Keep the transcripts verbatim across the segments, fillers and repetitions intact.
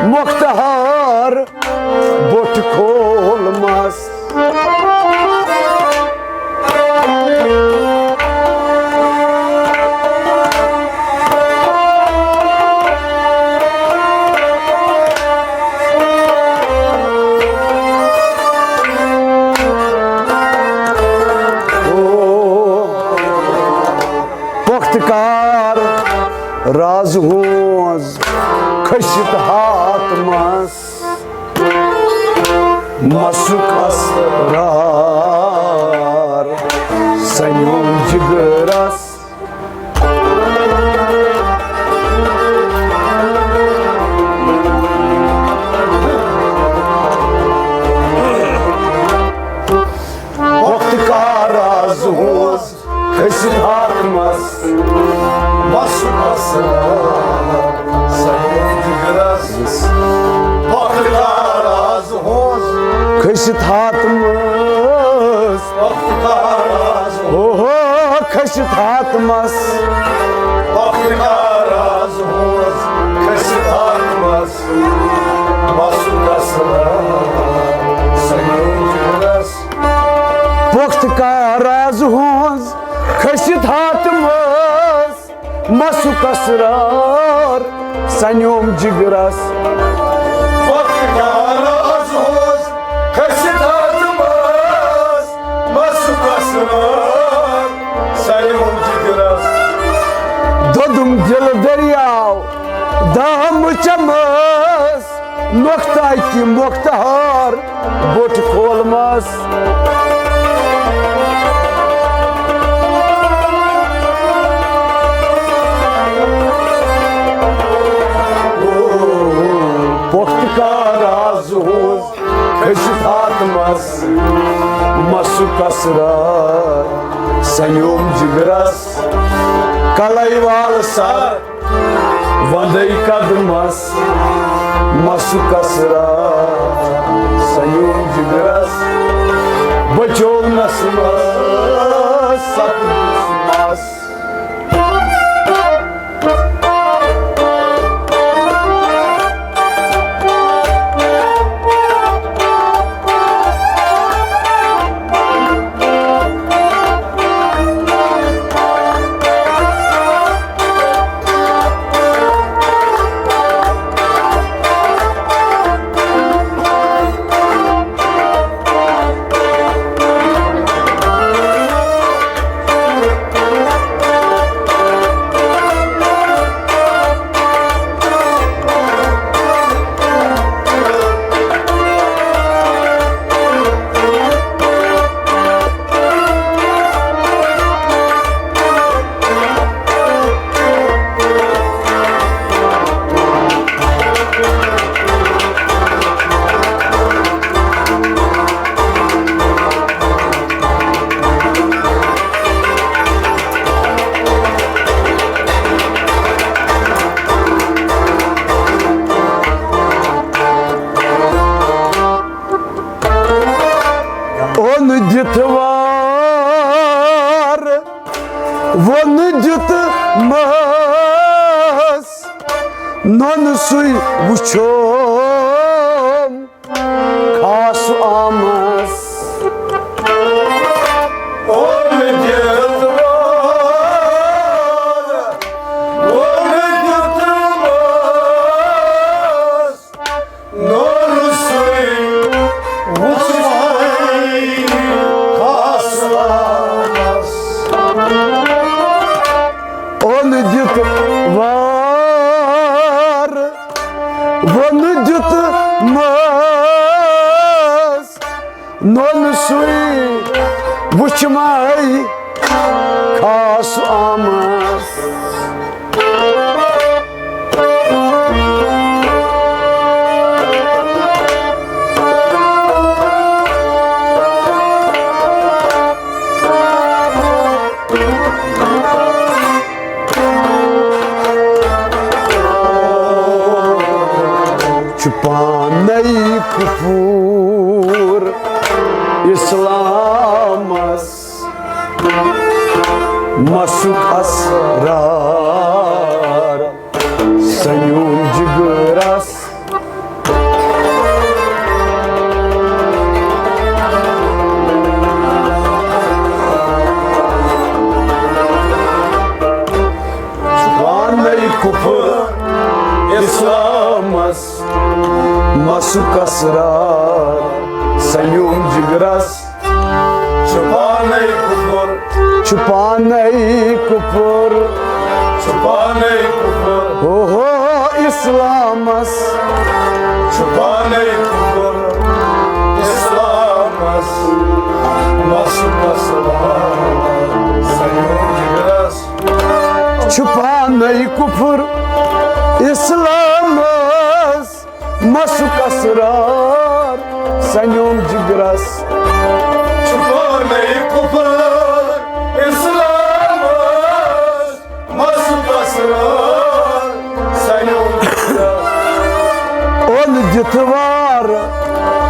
مۄختہار بوٚٹھ کھولمس۔ پۄختہٕ کار راز ہٲنز کھٔسِتھ ہاتھ منٛز۔ مسُک اسرار سنیوم جگرس۔ پۄختہٕ کار راز ہٲنز کھٔسِتھ ہاتھ منٛز۔ مسُک اسرار سنیوم جگرس۔ پۄختہٕ کار راز ہٲنز کھٔسِتھ ہاتھ منٛز۔ پۄختہٕ کار راز ہٲنز۔ اوہو، کھٔسِتھ ہاتھ منٛز۔ پۄختہٕ کار راز ہٲنز کھٔسِتھ ہاتھ منٛز۔ مسُک اسرار سنیوم جگرس۔ پۄختہٕ کار راز ہٲنز کھٔسِتھ ہاتھ منٛز۔ مسُک اسرار سنیوم جگرس۔ پۄختہٕ کار راز ہٲنز کھٔسِتھ ہاتھ منٛز۔ مسُک اسرار سنیوم جگرس۔ دوٚدُم دِل دٔریاو دام چمس۔ نۄختہٕ اکہِ مۄختہار بوٚٹھ کھولمس۔ پۄختہٕ کار راز ہٲنز کھٔسِتھ ہاتھ منٛز۔ مسُک اسرار سنیوم جگرس۔ کلے وال سر وندے قدمس۔ مسُک اسرار سنیوم جگرس۔ بچوونس منٛز سپدُس مس۔ اوٚن دِتھ وار، ووٚن دیُت مَس، نۄنہٕ سُے وُچھوم خاص آمس۔ اوٚن دِتھ وار، ووٚن دیُت مَس، نوٚر سُے وُچھمَے خاص آمس۔ اوٚن دیُت وار، ووٚن دیُت مَس، نوٚر سُے وُچھمَے خاص آمس۔ چھُ پانے کفور اسلامس، مسُک اسرار سنیوم جگرس۔ مسُک اسرار سنیوم جگرس۔ چھُ پانے کفر۔ چھُ پانے کفر۔ چھُ پانے کفر۔ اوہو اسلامس۔ چھُ پانے کفر۔ اسلامس۔ مسُک اسرار سنیوم جگرس۔ چھُ پانے کفر۔ اسلامس۔ مسُک اسرار سنیوم جگرس۔ چھُ پانے کفر۔ اسلامس۔ مسُک اسرار سنیوم جگرس۔ اوٚن دِتھ وار،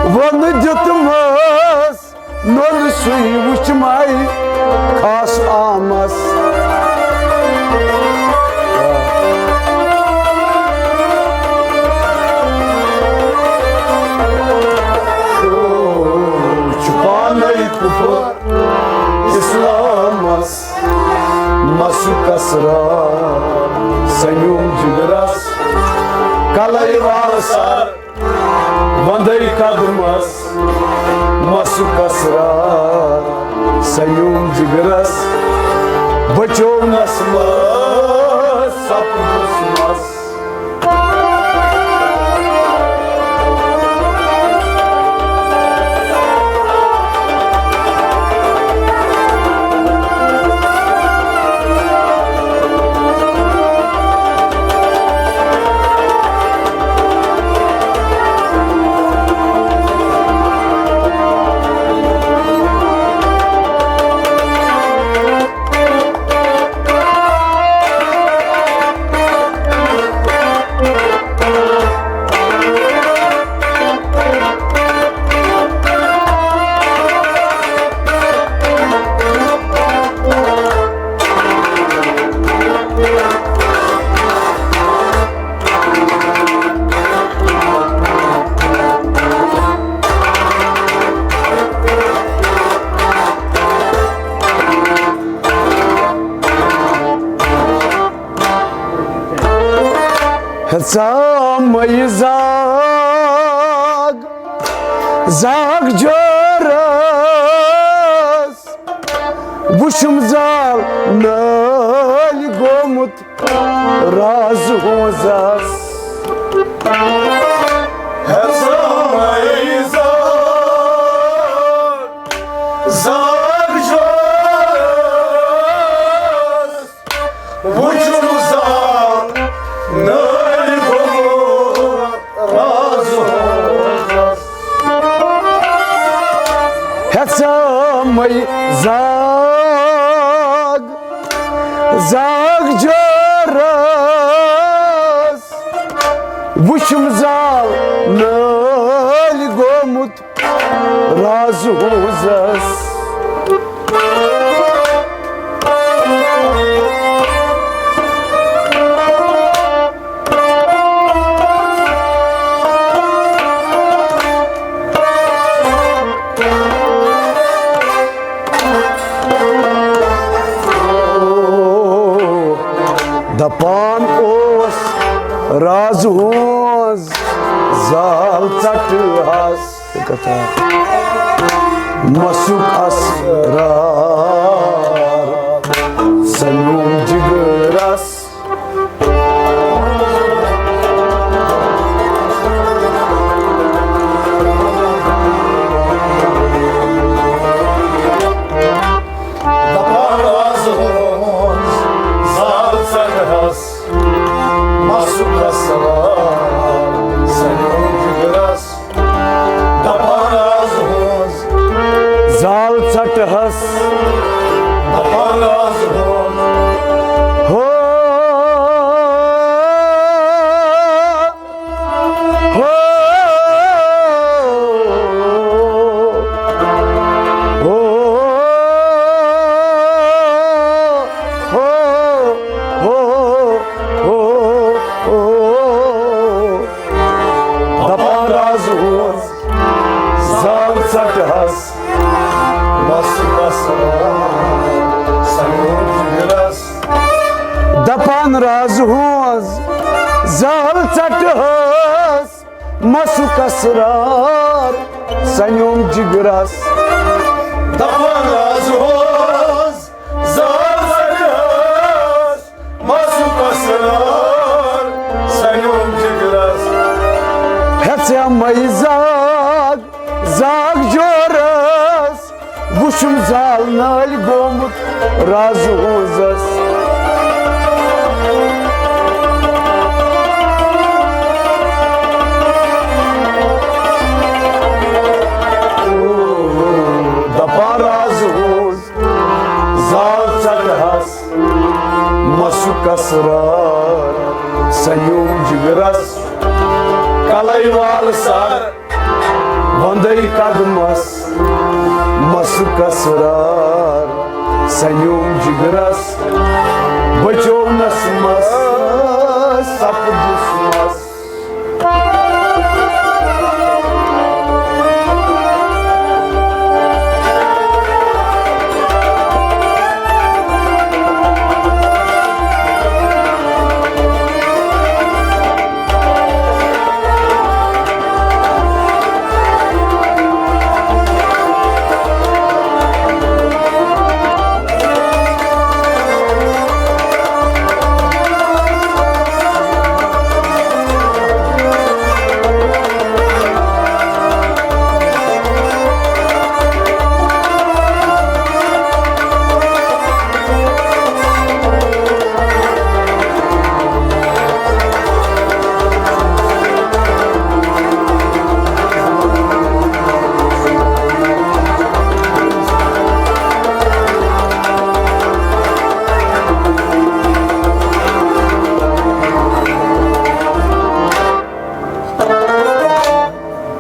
ووٚن دیُتمس۔ نوٚن سُے وُچھمَے خاص عامس۔ چھُ پانے کفر اسلامس۔ مسُک اسرار سنیوم جگرس۔ کلے وال سر وندے قدمس۔ مسُک اسرار سنیوم جگرس۔ بچونس مس سپدس مس۔ ہیژا مے زاگ، زاگ جورس۔ وُچھُم زال نٲلۍ گوٚمُت راز ہوزس۔ ہیژا مے زاگ، زاگ جورس۔ وُچھُم زال نٲلۍ گوٚمُت راز ہوزس۔ ہیژا مے زاگ، زاگ جورس۔ وُچھُم زال نٲلۍ گوٚمُت راز ہوزس۔ دپان اوس راز ہوز زال ژٹہٕ ہس۔ مسُک اسرار سنیوم جگرس۔ دپان راز ہوز زال ژٹہٕ ہس۔ مسُک اسرار سنیوم جگرس۔ دپان راز ہوز زال ژٹہٕ ہس۔ دپان راز ہوز۔ ہو، ہو، ہو، ہو، ہو، ہو، ہو۔ دپان راز ہوز زال ژٹہٕ ہس۔ مسُک اسرار سنیوم جگرس۔ دپان راز ہوز زال ژٹہٕ ہس۔ مسُک اسرار سنیوم جگرس۔ دپان از اوس زال ژٹہس، مسُک اسرار سنیوم جگرس۔ ہیژیمے زاگ زاگ جورس، وُچھُم زال نٲلۍ گوٚمُت رازٕ ہُنٛزس۔ دپان رازٕ ہُنٛز زال ژٹہس، مسُک اسرار سنیوم جگرس۔ کلے وال سر وندے قدمس، مسُک اسرار سنیوم جگرس۔ بچونس مس سپدس مس۔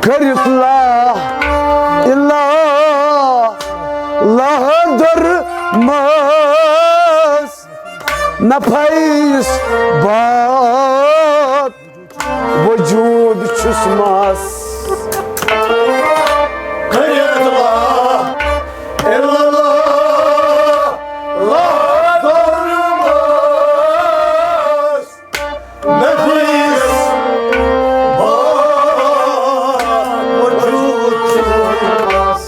کٔرِتھ لا اِلہ اِلا اللہ دۄرمس، نفیس باد وجود چھُس مس۔ کٔرِتھ لا اِلہ اِلا اللہ دۄرمس، نفیس باد وجود چھُس مس۔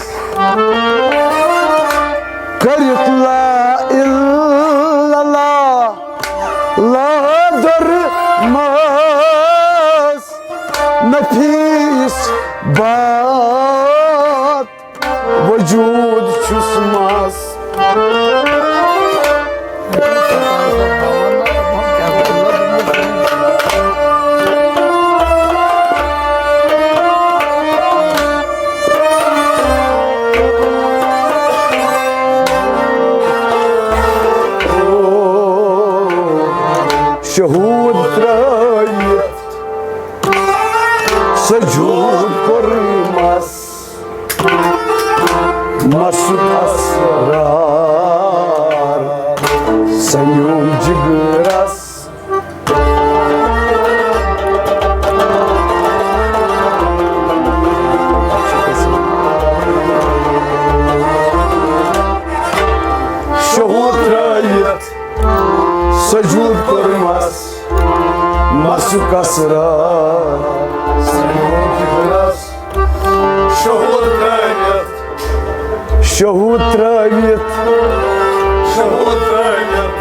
کٔرِتھ لا اِلہ اِلا اللہ دۄرمس، نفیس باد وجود چھُس مس۔ شہود ترٲوِتھ سجود کوٚرمس، مسُک اسرار سنیوم جگرس۔ شہود ترٲوِتھ سجود کوٚرمس، مسُک اسرار سنیوم جگرس۔ شہود ترٲوِتھ، شہود ترٲوِتھ، شہود ترٲوِتھ۔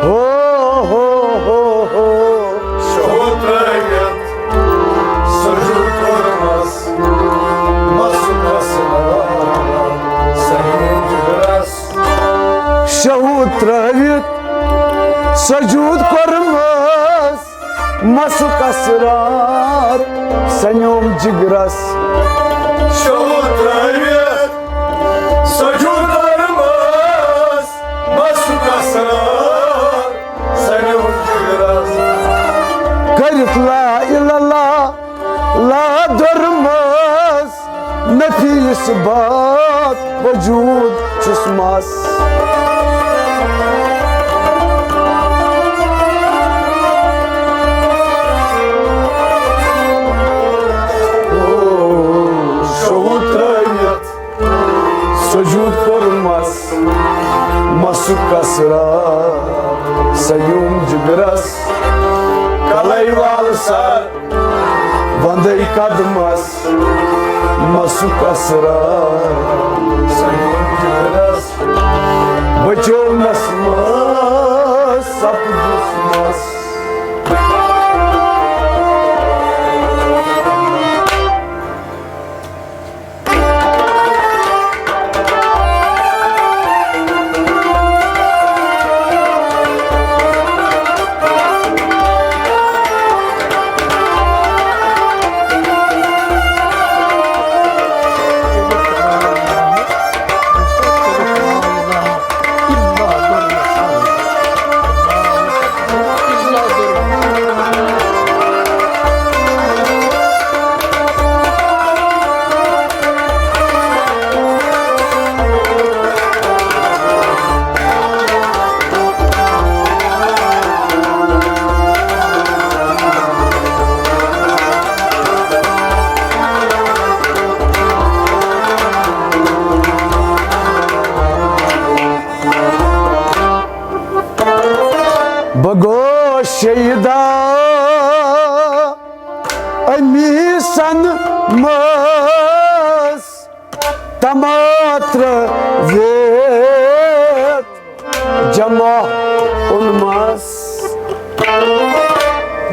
ہو، ہو، ہو، ہو۔ شہود ترٲوِتھ سجود کوٚرمس، مسُک اسرار سنیوم جگرس۔ شہود ترٲوِتھ سجود کوٚرمس، مسُک اسرار سنیوم جگرس۔ شہود ترٲوِتھ سجود کوٚرمس، مسُک اسرار سنیوم جگرس۔ کٔرِتھ لا اِلہ اِلا اللہ لا دۄرمس، نفیس باد وجود چھُس مس۔ او، شہود ترٲوِتھ سجود کوٚرمس، مسُک اسرار سنیوم جگرس۔ کلے وال سر وندے قدمس مسُک اسرار، بچو نس مس سپدُس مس۔ بہٕ گوس شیدا امی سن مس تماتر ویت جمع اونمس۔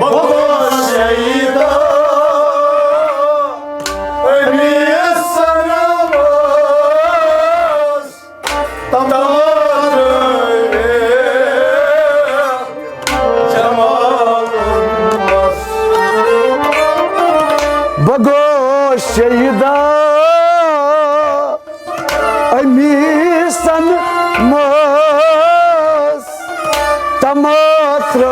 بہٕ گوس شیدا امی سن مس تماتر ویت جمع اونمس۔ بہٕ گوس شیدا امی سن مس تماتر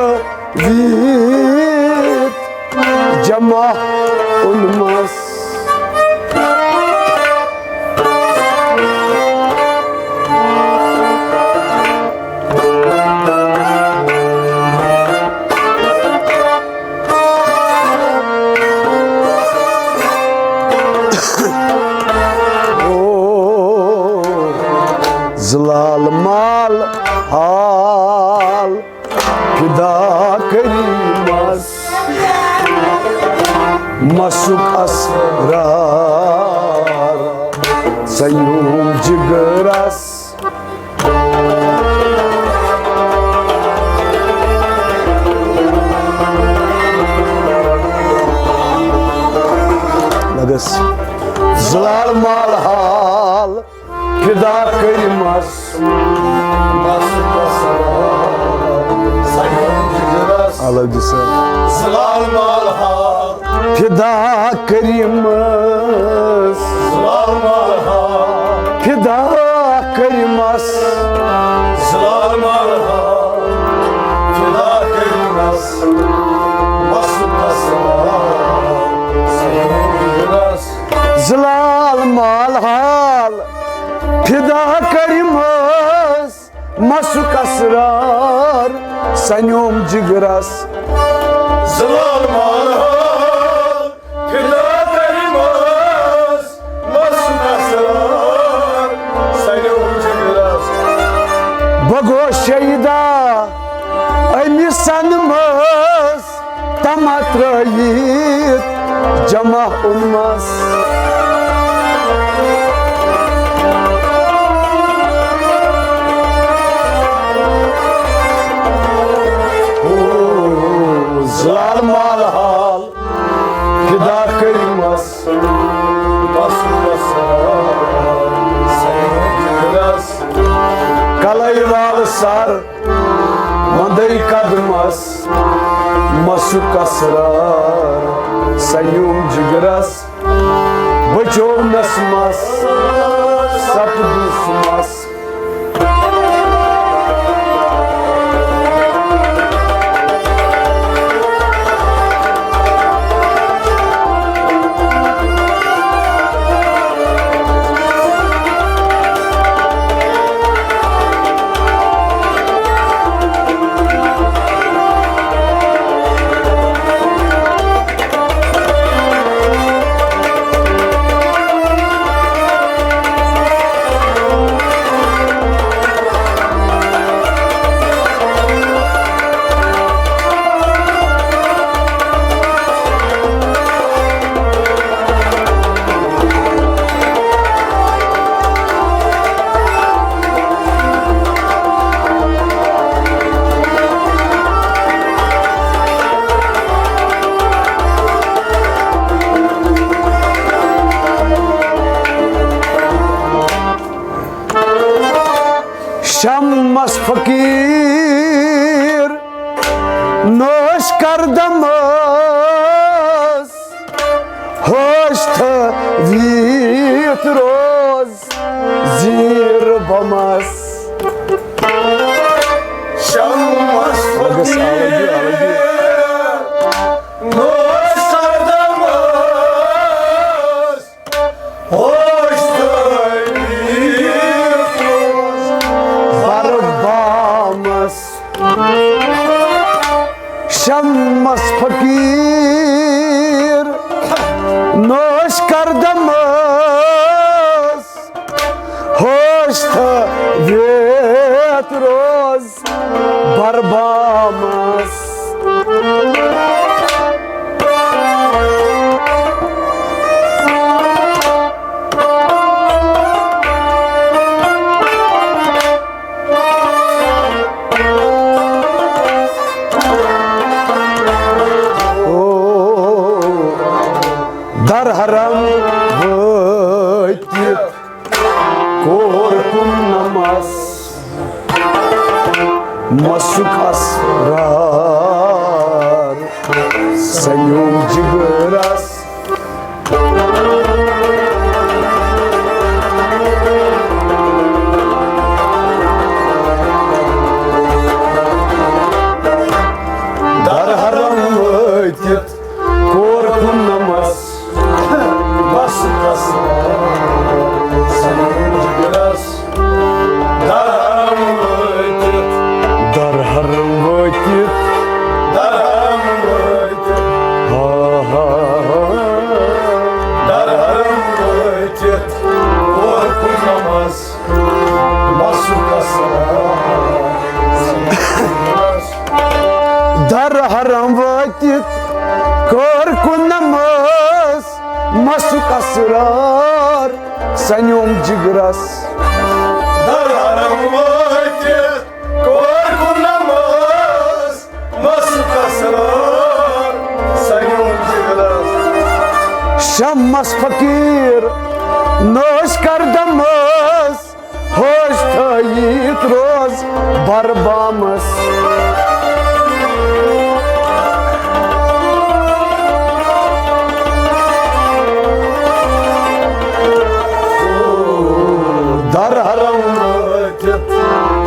ویت جمع اونمس۔ او زلال مال حال فدا کریمس مسُک اسرار سیوم جگرس۔ لگس زلال مال حال فدا کریمس۔ الگ جی سر۔ زلال مال حال فدا کریمس۔ زلال مال حال فدا کریمس۔ زلال مال حال فدا کریمس۔ مسُک اسرار سیوم جگرس۔ زلال مال حال فدا کریمس مسُک اسرار سنیوم جگرس۔ زلال مال حال فدا کریمس مسُک اسرار سنیوم جگرس۔ بہٕ گوس شیدا امی سن مس تماتر ویت جمع اونمس۔ او زلال مال حال فدا کریمس۔ کلے وال سر وندے قدمس مسُک اسرار سنیوم جگرس۔ بچو نس مس سپدُس مس۔ فقیٖر نوش کردمس، ہوش تھٲوِتھ روز زیٖر بمس۔ شمس فقیٖر نوش کردمس، ہوش تھٲوِتھ روز بربامس۔ شمس فقیٖر نوش کردمس، ہوش تھٲوِتھ روز بربامس۔ او در حرم وٲتِتھ کوٚر کُن نمس، مسُک اسرار سنیوم جگرس۔ در حرم وٲتِتھ کوٚر کُن نمس، بس بس سنیوم جگرس۔ در حرم وٲتِتھ۔ در حرم وٲتِتھ۔ در حرم وٲتِتھ۔ ہا ہا ہا۔ در حرم وٲتِتھ۔ کوٚر کُن نمس۔ مسُک اسرار۔ در حرم وٲتِتھ۔ کوٚر کُن نمس۔ مسُک اسرار سنیوم جگرس۔ در حرم وٲتِتھ کوٚر کُن نمس، مسُک اسرار سنیوم جگرس۔ شمس فقیٖر نوش کردمس، ہوش تھٲوِتھ روز بربامس۔ در حرم وٲتِتھ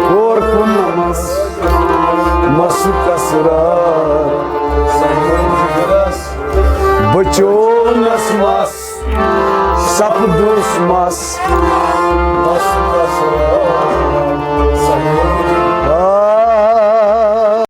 کوٚر کُن نمس، مسُک اسرار سنیوم جگرس۔ بچونس مس، سپدُس مس،